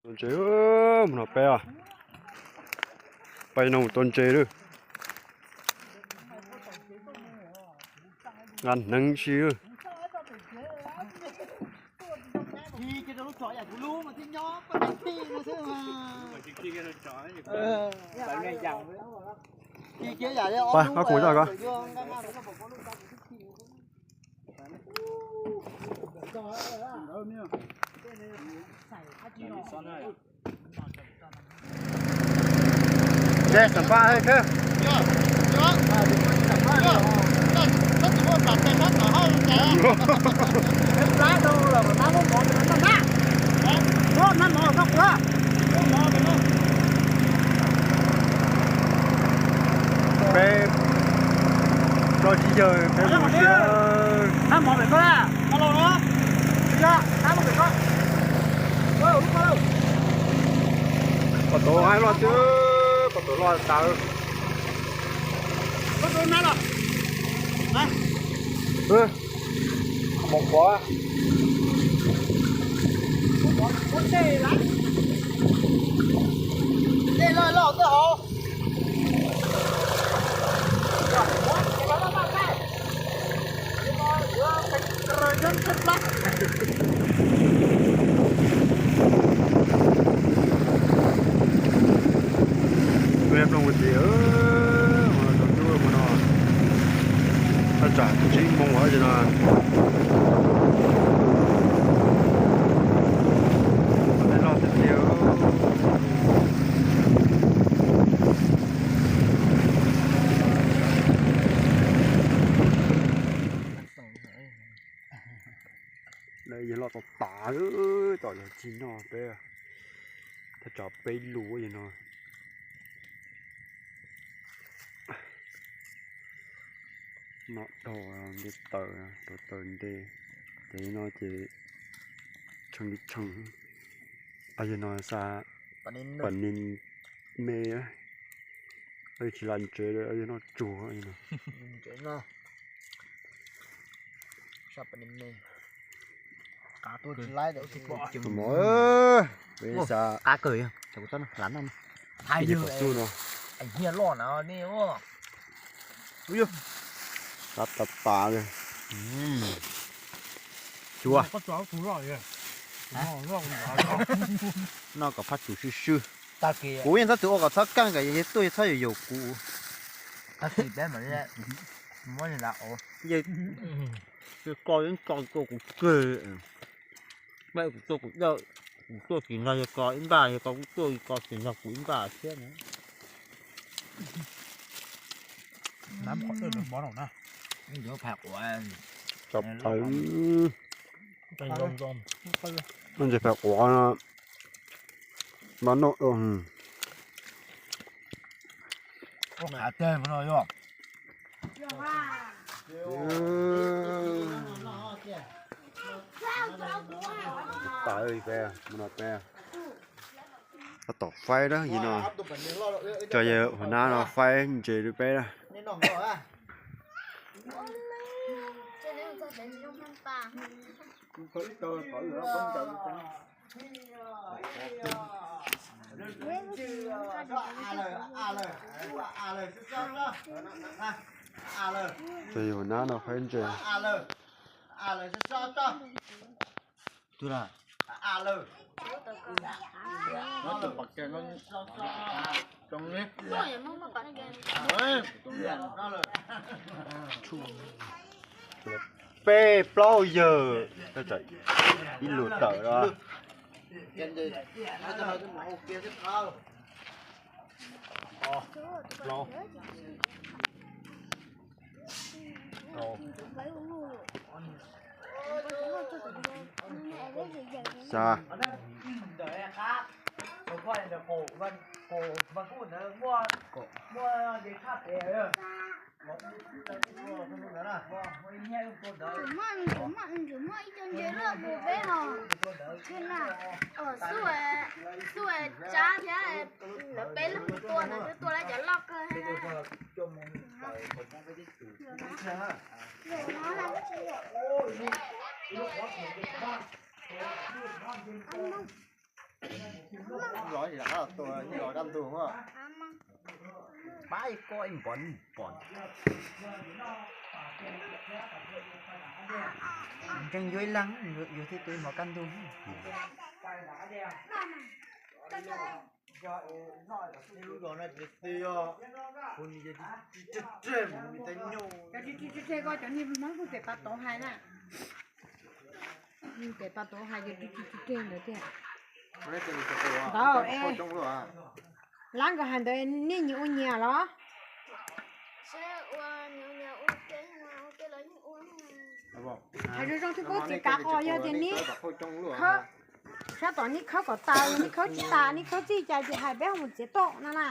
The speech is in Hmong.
Tua ntses, mus no peb os. Peb no mus tua ntses lawm. Nqa hneev si lawm. Pab, koj kuv coj ko. Ntses xam paj thiab. Peb plaub tsib caug peb mus si. Pom tau haib loj xwb, pom tau loj tas. Mos quav. Peb plooj ua ntses, ua ntses mus no, thaj tsam tsib moos os no. Loj tiag tiag. Lawv yog loj tas tas, tom yog tsis noj peb, thaj tsam peb lus yog no. Noj dhau nte taws, rau taws nte, ces no ces tshee li tshee. Yog no xa pam ni me, tsis lam ntsev, yog no tsuag. Qab kawg, kuv txhob lam noj. Hais yog pom xub no, hia loj na nej. Qab tas tas li. Cua. Noj kom phaj tsum swb swb. Kuv yeej txhob txwm ua kom txhob keej, kom yog tuaj yog txhob yaum yaum kuv. Yeej ko yeej tso tuaj kuv kawg. Kuv tuaj kuv dawj, kuv tuaj tsis nrog yawg ko ib npaj, yawg ko kuj tuaj ko tsis nrog kuv ib npaj thiab na. Ntses phais quav no, npaj noj. Mus no peb, tab tom faib dab yim no, cov yawg huas nab no faib ntses rau peb na. Cov yawg huas nab no faib ntses. Peb plaub yawg, ib lus tawm los. Xya. Muaj ib co ntses loj mus peb ho. Xub, xub tsab thiab, lawv peb leeg tua ntawd twb tua lawv cov loj kawg. Los tsis rov qab los tua, los kaj ntug. Pab ib ko ib npom ib npom. Ntseeg yuav ib leeg, yus thiaj tua ib npom kaj ntug. Cov tsis tsis tseg ko cov niag Hmoob pem pas tauv hais na. Pem pas tauv hais cov tsis tsis tseg ntawd tiag. Ntawd es, lab nkawd hais ntawd nej nyias ua nyias los? Hais zoo zoo thiab koj txiv kav qos yog tias neb khawb, sab tom neb khawb kom tas, neb khawb tsis tas, neb khawb txij cas ces hais peb ho mus txiav toj no na.